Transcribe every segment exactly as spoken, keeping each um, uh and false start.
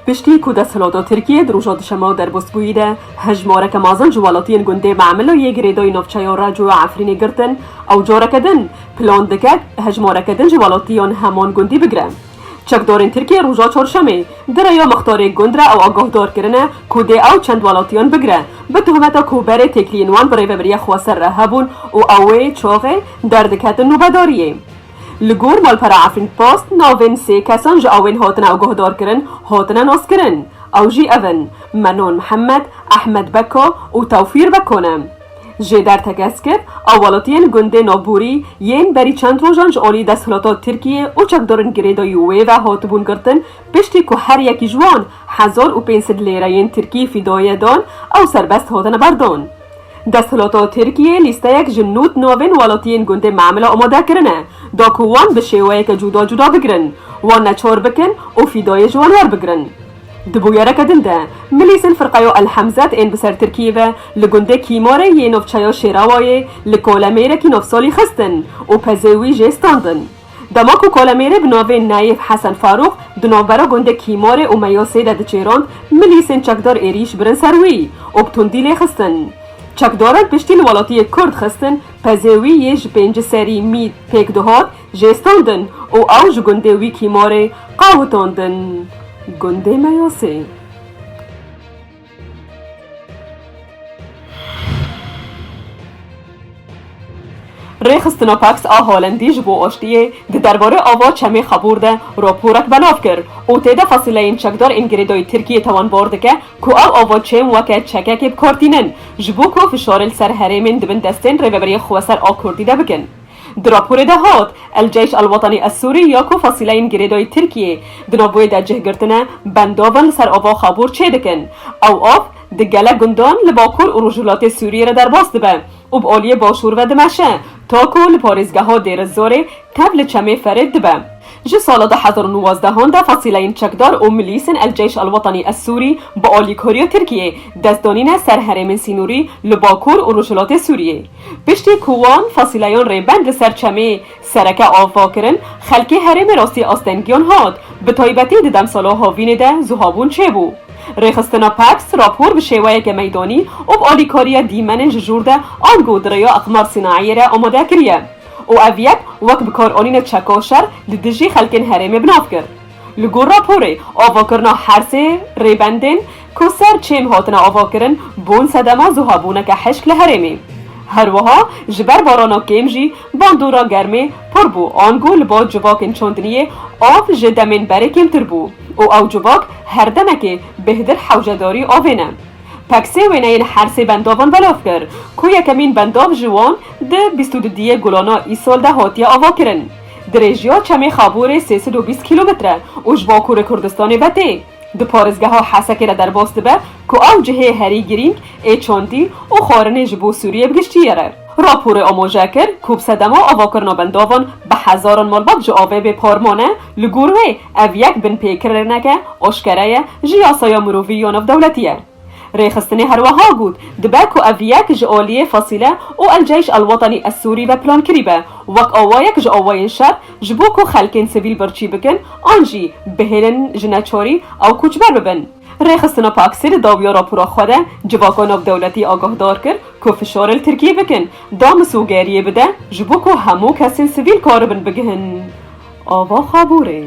Piştî ku desthilata Tirkiyê di roja duşema derbasbûyî de hejmareke mezin ji welatiyên gundê Memilo yê girêdayî navçeya Reco ya Efrînê girtin, ew careke din plan dike hejmareke din ji welatiyan heman gundî bigire. Çekdarên Tirkiyê roja çarşemê di rêya mixtarê gund re ew agahdar kirine ku dê ew çend welatiyan bigire, bi tohmeta ku berê têkiliyên wan bi Rêveberiya Xweser re hebûn û ew wê çaxê derdiketin nûbedariyê. Li gor malpera Efrîn Post, navên sê kesan ji awên hatine agohdarkirin hatine naskirin. Ew jî ev in: Menon Mihemed, Ehmed Beko û Tewfîr Beko ne. Jêder tekez kir, ew welatiyên gundê navborî yên berî çend rojan ji alî desthilata Tirkiyê û çekdarên girêdayî wê ve hatibûn girtin, piştî ku her yekî ji wan hezar û pênc sed lêreyên Tirkî fîdaye dan, ew serbest hatine berdan. Desthilata Tirkiyê lîsteyek ji nod navên welatiyên gundê Memila amade kirine, da ku wan bi şêweyeke cuda cuda bigirin, wan neçar bikin û fîdayê ji wan werbigirin. Di bûyereke din de, milîsên firqeya El Hemzet ên bi ser Tirkiyê ve li gundê Kîmarê yê navçeya Şêrawayê li kolemêrekî navsalî xistin û pezê wî jê standin. Dema ku kolemêrê bi navê Neyîf Hesen Farûq di navbera gundê Kîmarê û Meyasê de diçêrand, milîsên çekdar êrîş birin ser wî û bi tundî lê xistin. Çekdaran piştî li welatiyê Kurd xistin, pezê wî yê ji pênc serî mî pêk dihat jê standin û ew ji gundê wî Kîmarê qawitandin gundê Meyasê. Rêxistina Pax a Holendî ji bo aştiyê di derbarê ava Çemê Xabûr de raporek belav kir û tê de fasîleyên çekdar ên girêdayî Tirkiyê tawanbar dike ku ew ava çêm weke çekekê bi kar tînin, ji bo ku fişarê li ser herêmên di bin destên Rêveberiya Xweser a Kurdî de bikin. Di raporê de hat, El Ceyş El Wetanî Es Sûrî ya ku fasîleyên girêdayî Tirkiyê di navboyê de cih girtine, bendavan li ser ava Xabûr çêdikin. Ew av di gelek gundan li bakur û rojhilatê Sûriyê re derbas dibe û bi aliyê başûr ve dimeşe, ta ku li parêzgeha Dêr Zorê tev li Çemê Ferêd dibe. Ji sala du hezar û nozdehan de fasîleyên çekdar û milîsên El Ceyş El Wetanî Es Sûrî bi alîkariya Tirkiyê dest danîne ser herêmên sînorî li bakur û rojhilatê Sûriyê. Piştî ku wan fasîleyan rêbend li ser Çemê Sereke ava kirin, xelkê herêmê rastî astengiyan hat, bi taybetî di demsala havînê de zuhabûn çêbû. Rêxistina Pax rapor bi şêweyeke meydanî û bi alîkariya dîmenên ji jûr de ango di rêya Eqmar Sînaiyê re amade kiriye û ev yek wek bikaranîna çeka şer li dijî xelkên herêmê bi nav kir. Li gor raporê, avakirina her sê rêbendên ku ser çêm hatine avakirin, bûn sedema zuhabûneke hişk li herêmê. Her wiha ji ber barana kêm jî bandora germê pir bû, ango li ba civakên çandiniyê av ji demên berê kêmtir bû û ew civak her demekê bêhtir hewcedarî avê ne. Pax sê wêneyên her sê bendavan belav kir, ku yekemîn bendav ji wan di bîst û duyê Gulana îsal de hatiye avakirin. Dirêjiya Çemê Xabûrê sê sed û bîst kîlometre û ji Bakurê Kurdistanê ve tê. Di parêzgeha Hesekê re derbas dibe, ku ew cihê herî girîng ê çandî û xwarinê ji bo Sûriyê bi giştî ye re. Raporê amaje kir, ku bi sedema avakirina bendavan bi hezaran malbat ji avê bê par mane, li gor wê ev yek binpêkirineke aşkere ye ji yasaya mirovî ya navdewletî ye. Rêxistinê her wiha got, dibe ku ev yek ji aliyê Fasîle û El Ceyş El Wetanî Es Sûrî ve plan kirîbe, wek awayek ji awayên şer, ji bo ku xelkên sivîl birçî bikin, an jî bihêlin ji neçarî ew koçber bibin. Rêxistina Paxê di dawiya rapora xwe de civaka navdewletî agahdar kir, ku fişarê li Tirkiyê bikin, da misogeriyê bide, ji bo ku hemû kesên sivîl karibin bigihin ava Xabûrê.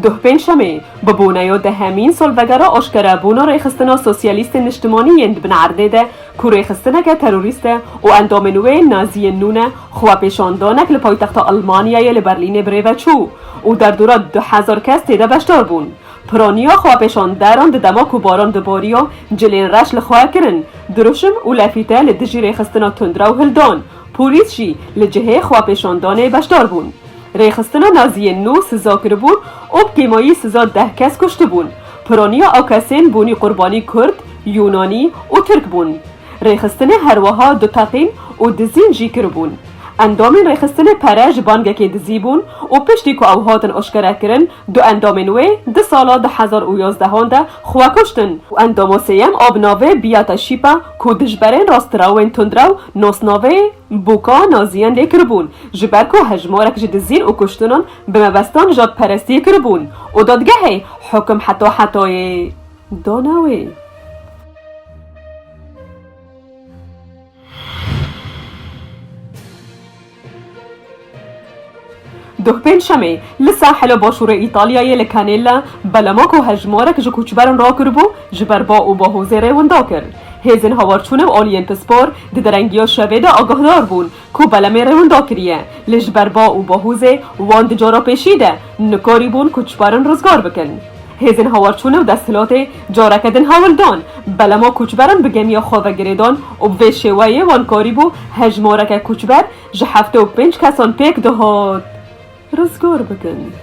Duh Pêncşemê, bi boneya dehemîn salvegera aşkerebûna Rêxistina Sosyalîstên Niştimanî yên di bin erdê de, ku rêxistineke terorîst e û endamên wê naziyên nû ne, xwepêşandanek li paytexta Almanyayê li Berlînê bi rê ve çû û derdora du hezar kes tê de beşdar bûn. Piraniya xwepêşanderan di dema ku baran dibariya, cilên reş li xwe kirin, dirûşim û lefîte li dijî rêxistina tundrew hildan, polîs jî li cihê xwepêşandanê beşdar bûn. Rêxistina naziyên nû siza kiribûn û bi kêmayî siza deh kes kuştibûn. Piraniya ew kesên bûnî qurbanî Kurd, Yûnanî û Tirk bûn. Rêxistinê her wiha du teqîn û dizîn jî kiribûn. Endamên rêxistinê pere ji bangekê dizî bûn û piştî ku ew hatin aşkerekirin, du endamên wê di sala du hezar û yazdehan de xwe kuştin û endama sêyem a bi navê Biyata Şîpa ku dijberên rastrawên tundrew nasnavê Boka Naziyan lê kiribûn, ji ber ku hejmarek ji dizîn û kuştinan bi mebestan jadperestiyê kiribûn û dadgehê hukum heta hetayê dane wê. Duh pêncşemê li sahila başûrê Îtalyayê li Canella belema ku hejmarek ji koçberan rakiribû, ji ber ba û bahozê rêwinda kir. Hêzên hawarçûne û aliyên pispor di derengiya şevê de agahdar bûn ku belemê rêwinda kiriye, lê ji ber ba û bahozê wan di cara pêşî de nikarîbûn koçberan rizgar bikin. Hêzên hawarçûne û desthilatê careke din hewl dan belema koçberan bi gemiya xwe ve girêdan û bi vê şêweyê wan karîbû hejmareke koçber ji heftê û pênc kesan pêk dihat rizgar bikin.